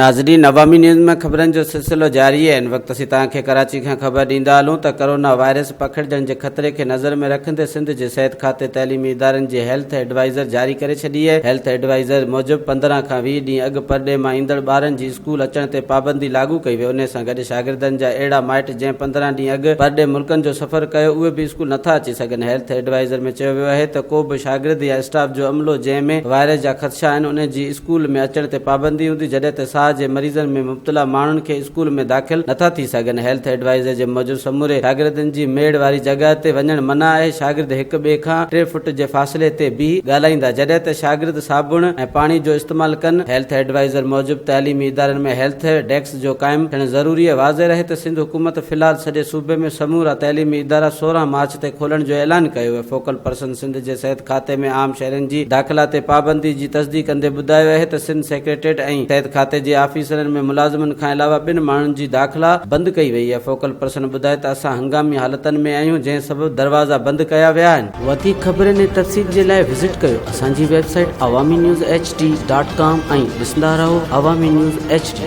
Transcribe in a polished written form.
ناظرين عوامي نيوز ۾ خبرن جو سلسلو جاري آهي هن وقت اسين توهان کي ڪراچي کان خبر ڏيندا هلون ته ڪرونا وائرس پکڙجڻ جي خطري کي نظر ۾ رکندي سنڌ جي صحت کاتي تعليمي ادارن جي هيلٿ ايڊوائيزر جاري ڪري ڇڏي آهي هيلٿ ايڊوائيزر موجب 15 کان 20 ڏينهن اڳ پرڏيهه مان ايندڙ ٻارن جي اسڪول اچڻ تي پابندي لاڳو ڪئي وئي انهي سان گڏ شاگردن جا اهڙا مائٽ جنهن 15 ڏينهن اڳ پرڏيهه ملڪن جو سفر ڪيو اهي به اسڪول نٿا اچي سگهن هيلٿ ايڊوائيزر ۾ چيو ويو آهي ته ڪو به شاگرد يا اسٽاف جو عملو جنهن ۾ وائرس جا خدشا آهن انهي جي اسڪول ۾ اچڻ تي پابندي هوندي جڏهن ته ساهه جي مريضن ۾ مبتلا ماڻهن کي اسڪول ۾ داخل نٿا ٿي سگهن هيلٿ ايڊوائيزر جي موجب سموري شاگردن جي ميڙ واري جڳهه تي وڃڻ منع آهي شاگرد هڪ ٻئي کان ٽي فٽ جي فاصلي تي بيهي ڳالهائيندا جڏهن ته شاگرد صابڻ ۽ پاڻي جو استعمال ڪن هيلٿ ايڊوائيزر موجب تعليمي ادارن ۾ هيلٿ ڊيسڪ جو قائم ٿيڻ ضروري آهي واضح رهي ته سنڌ حڪومت في الحال سڄي صوبي ۾ سمورا تعليمي ادارا 16 مارچ تي کولڻ جو اعلان ڪيو آهي فوڪل پرسن سنڌ جي صحت کاتي ۾ عام شهرين جي داخلا تي پابندي جي تصديق ڪندي ٻڌايو آهي ته سنڌ سيڪريٽريٽ ۽ صحت کاتي جي آفيسرن ۾ ملازمن کان علاوه ٻن ماڻهن جي داخلا بند ڪئي وئي آهي فوڪل پرسن ٻڌايو ته اسان هنگامي حالتن ۾ آهيون جنهن سبب دروازا بند ڪيا ويا آهن. وڌيڪ خبرن ۽ تفصيل جي لاء وزٽ ڪيو اسان جي website Awami news H D dot com ۽ ڏسندا رهو عوامي نيوز ايڇ ڊي.